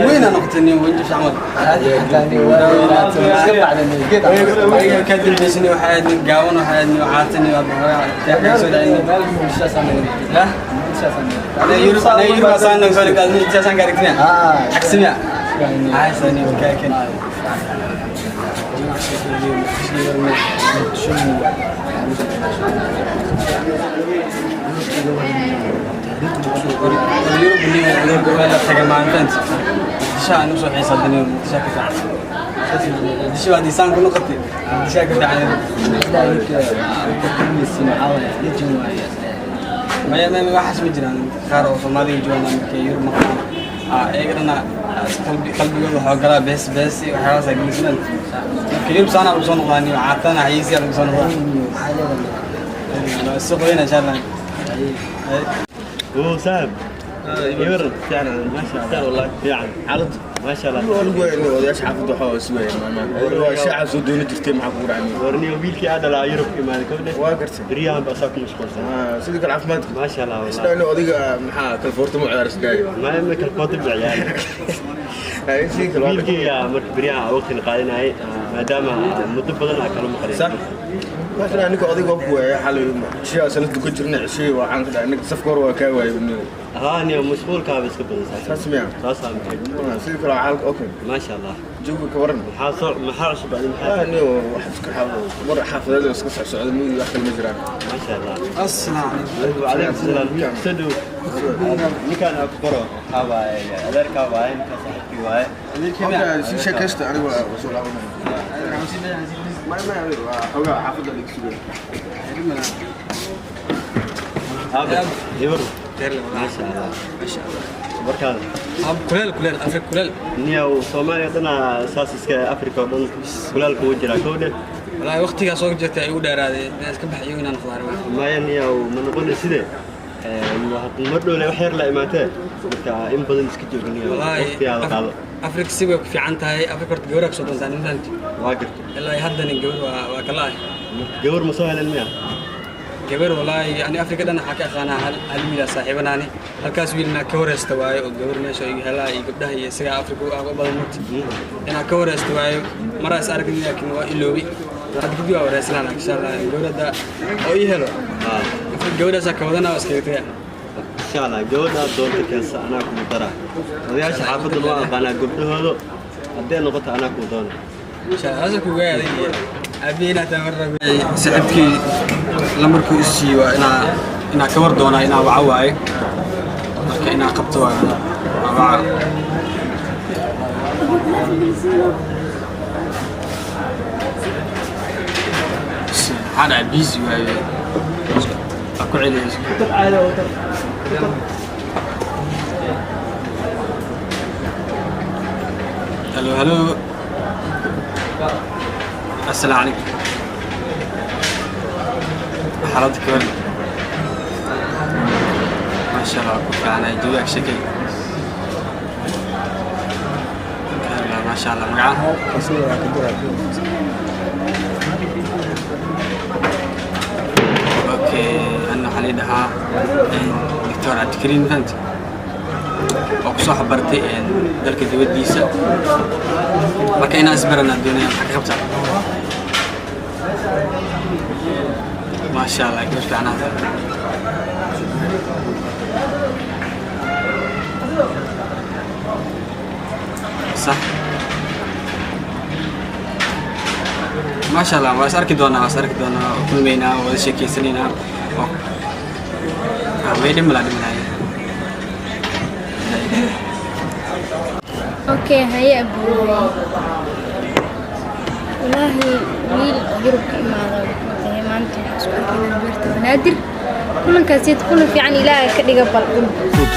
وين noqotay wanjif camal ka dambeysani waxaa ahayd nin gaaban, waxaa ahayd nin caatani. Yurub asaan soo dhigtaa ka aragtina cagsimiya caasani kaakan. Yurub nin waa la tagay maalintaas Muqdisho aan usoo xiisadnay. Muqdisho ka fiican, Muqdisho waa disaan ku noqotay, Muqdisho ka fiican. Maya, maya, waxaas ma jiraan. Qaar oo Soomaaliga joogaan markay Yurub maqlaan, iyagana qalbi qalbigooda waxaa galaa bees bees iyo waxyaabahaas ay gelisnaan. Marka Yurub saana lagu soo noqdaa, niyo caatana xayiisiya lagu soo noqdaa. Suuq weyna insha Allah. اوه سام يورد فعلا ما شاء الله والله fiican Xaalad ما شاء الله. Waa lagu weyn odayaasha xaafadda waxaa waa sugayeen maalmahan. Waa shaaca soo dooni jirtay, maxaa kugu dhacay? Warniyo wiilkii aad dhalaa Yurub imaada kowdhe. Waa gartay. Beryahan baa saa ku mashquulsan. Sidoo kale caafimaadka? ما شاء الله والله. Isdhaani odayga maxaa kalfoorta mu ciyaar isdhaay? ما kal kootib ciyaar. Hay, sidoo kale waa Wiilkii marka beryahan waqti qaadanayay maadaama muddo badan aa kala maqlay. Sax. Waa ninka odayga waa ku waayay xalay cishaa sanadka ku jirna cishii waa caan ka dhacay ninka safka hore waa kaa waayay niyo. Haa, niyo mashquulkaaba iska badan. Saas miya? Saasaa maxay. Sidoo kale xaalka okay? ما شاء الله. Jooga ka waran? Maxaa soo, maxaa cusub adi, maxaa? Niyo wax iska war xaafadeed oo iska socsocda muu wax kale ma jiraan. ما شاء الله. Assalaamu calaykum. وعليكم السلام. Sadu ninkaan aan ku baro waxaa waaye adeerkaa waaye, ninkaa saaxiibkii waaye. Okay, si sheekaysta, anigu waa soo laabanaya. Ma ma waa xogaa xaafadda laga sugay. Aabe ibar, ما شاء الله ما شاء الله. Markaad Kuleel, kuleel Afrika, kuleel. Niyow Soomaaliya dhana saas iska, Afrika oo dhan kulaalka wuu jiraa kowdhe. Wallaahi waqtigaa soo jirtay ay u dheeraaday inaan iska baxayo inaan noqdo arrimaha. Maya niyow, ma noqona side mar dhowle wax yar la imaatee, marka in badan iska jooga niyow. Wallaahi waqtigaada qaado. Afrika si way ku fiican tahay. Afrika horta gawraa kusoo doontaa nin fahanti. Waa garta. Ilaa haddana gabar waa kala ah. Marka gabar ma soo helen miya? Gabar wallaahi ani Afrika dhan waxaa ka aqaanaa hal wiil aa saaxiibanaani. Halkaas wiilna ka wareysta waayo oo gabar meesha iga helaa iyo gabdhaha iyo isagaa Afrika u badan mugta inaa ka wareysta waayo. Maraa is aragni laakiin waa iloobi. Hadda kadib waa wareysanaa insha Allah gabadha oo ii helo. Afrika gabadhaasaa ka wadanaa, waa iskaga tagaa. Insha Allah gabadha doonta keensa, anaa kugu daraa. Odayaasha xaafadda loo aqaanaa gabdhahoodo haddee noqoto anaa kuu doona. Insha Allah saasa kugu aaday aabihiin hataa mar rabay. Saaxiibkii lambarkuu i siiyo waa inaa ka war doonaa, inaa waca waaye. Marka inaa qabto waa waa waca. Maxaa dhacay? Busy waaye, waa ku celiyay. Halo, halo, assalaamu calaykum. Xaaladda ka waran? Maasha Allah, ku fiicanahay. Jawiga sheekay. Maasha Allah. Magaca? Okay, ana waxaa la dhahaa Doctor Cabdikariim fant oo kusoo xabartay dalka dibaddiisa. Marka inaan isbaranaa doonaya, maxaa ka qabtaa? Maasha Allah, gabar fiican aad. Sax, maasha Allah, waa is arki doonaa, waa is arki doonaa, waa kulmaynaa, waa wada sheekeysanaynaa. May dhib malaa, dhib malaa. Okay, haye abuuray. Wallaahi wiil oo Yurub ka imaada wuxuu tahay maanta waxaan isku arkaynaa beerta Banaadir. Kulankaasi kulan fiican Ilaahay ka dhiga bal.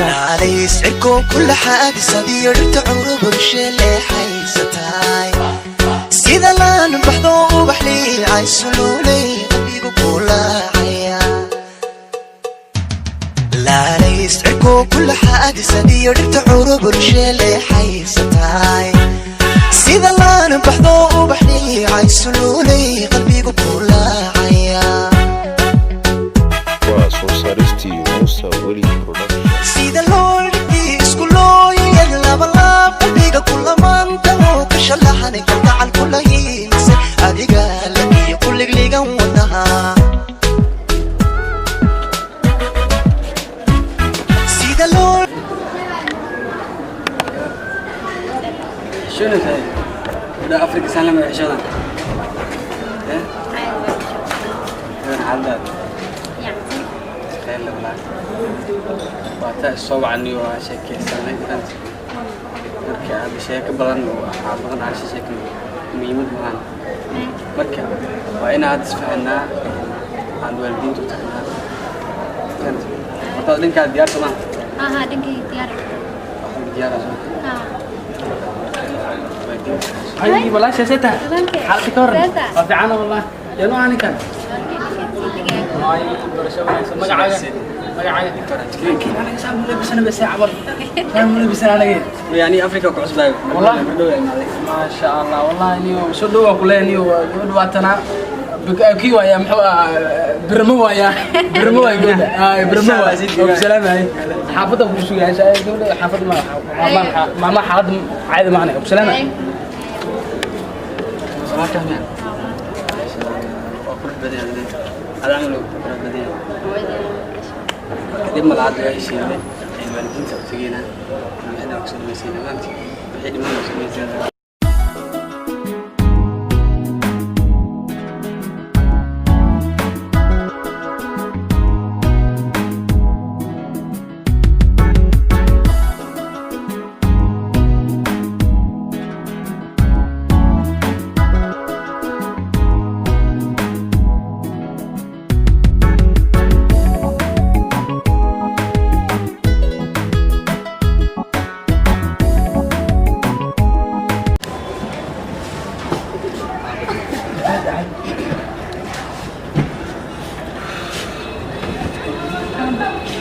Naalays cirkoo kula xaadisadiyo dhirta curubad sheleexaysataay sida laan baxdo ubax liicay suluulay qalbigu kulaacaya. Laalays cirkoo kula xaadisadiyo dhirta curubad sheleexaysataay sida laan baxdo ubax liicay suluulay qalbigu kulaacaya. Waa soo saaristii Musa Weli Production. Sida loo dhigay isku looyayad labalaab qalbiga kulamaanta oo ka shalaxan kalgacal kula hiilisay adiga lagiyo kuligligan wadaha sida loo Xishoonaysaa gabdhaha Afrika saan lama xishoodan eh gabar xaaladaada khayr le walaa waa taa is soo wacnay oo aan sheekeysanay fahamtay. Marka hadda sheeko badan oo waxaa badan aan sheekeyno muhiimad maahan. Marka waa inaan hadda isfahanaa, aan waalidiinta u tagnaa, fahamtay. Horta dhinkaa diyaar soo maaha? Aha, dhankayga diyaar. Wax walba diyaar soo Haa. waalidiinta. Hay walaasha, see tahay? Walaalkay. Xaalka ka waran? See tahay? Waa fiicana wallah. Yaa noo aninkan? Ay, barasho wanaagsan. Magacaaga? Magacaaga? Aniga saa mula bisana bes camal. Saa mula bisana aniga. Yani Afrika ku cusbaayo. Wallah. Mardhow imaaday. Maasha Allah, wallahi niyo soo dhawa ku leeyahay niyo gabadha waa tanaa. Kii waaya muxuu ahaa birmo waaya birmo waaya gabadha ay birmo waaya oo salaamay xaafadda ku sugayay gabadha xaafadda ma maama xaaladda caadi ma ahna salaamay. Walaalkaa miyaa? Waa qurux badan yahay. Adaa camal uu qurux badan yahay. Marka dib ma laha, hadda waa heshiinay. Waalidiinta u tegeynaa. Wixii ku soo dhamaysiinaa maanta. Wixii dhiman ku soo dhamaysiinaa.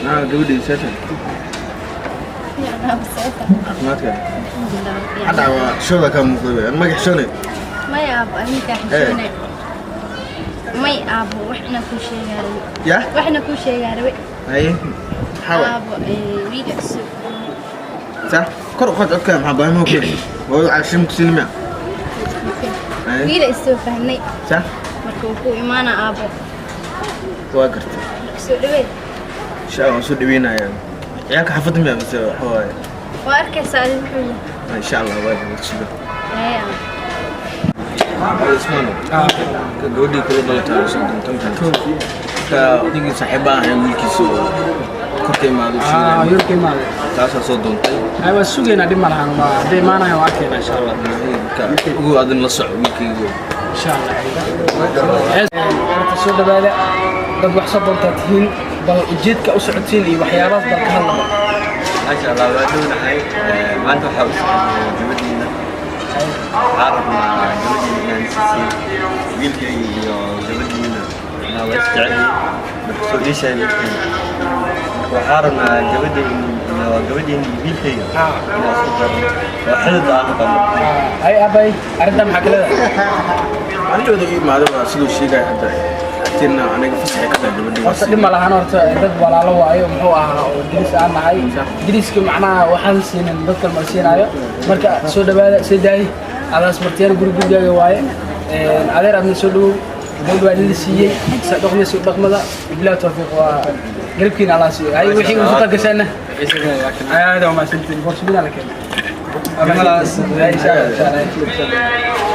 Naa gabadhii, seeta caafimaadka hadda waa shooda kaa muuqday aan magax shoonay. May aabo, arrinkaa xishoonay. May aabo, wax inaan kuu sheegaa rabe. Ya. Wax inaan kuu sheegaa rabe. Haye, maxaa waay? Aabo, wiilka cusub. Sax, kor u qaad codka, maxaa baahi ma ku hooyo caashim ku siin miya? Haye. Wiila isoo fahnay. Sax. Marka uu ku imaana aabo. Waa gartay. Marka soo dhaweed. Insha Allah waan soo dhaweynayaa. Ciyaalka xaafadda miya mise waxa waaye? Waa arkaysaa adi wuxuu yahay. Insha Allah waa suga. Haye aabo. Ismaano ka gabadhii kula dhalatay oo soo doontan ka odaygii saaxiiba ahayn wiilkiisa oo korka imaado. Ah, yurka imaaday. Taasaa soo doontay. Ay, waa sugaynaa, dhib ma lahan, waa hadday imaanayaan waa arkaynaa insha Allah. Marka ugu adin la soco wiilkayga. Insha Allah. Horta soo dhawaada, dad wax soo doontaa tihiin, bal ujeedka u socotiin iyo waxyaabahaas bal ka hadlaba. Maasha Allah, waa dhownahay. Maanta waxaa u soconay gabadhiina. Waxaa rabnaa gabadhiina inaan isisiin wiilkayga iyo gabadhiina inaa waa isjecelyihiin. Marka soo iishahay wiilkayga. Marka waxaa rabnaa gabadhayna iyo gabadhiina iyo wiilkayga inaan isku darno oo xidid aan noqono. Ay abay, arrintan maxaa ka leedahay? Anigooda ii imaado waa siduu sheegaya hadda agteena aniga fasaxay ka tahay gabadhii. Horta dhib ma lahan, horta dad walaalo waayo muxuu ahaa oo diris aan nahay, diriska macnaha waxaan siinin dadkan ma siinaayo. Marka soo dhawaada, soo daayi adaas martiyaal guri gurigaaga waaye. Adeer, aadna soo dhawow. Gabadha waa la siiyey, sa dhaqmaysa dhaqmada. Bilahi tawfiiq, waa garabkiina Allah siiyo. Hay, wixii uu suqa gashaana aad waa mahadsantiin. Borsubina la keenay. Insha Allah, insha Allah, insha Allah.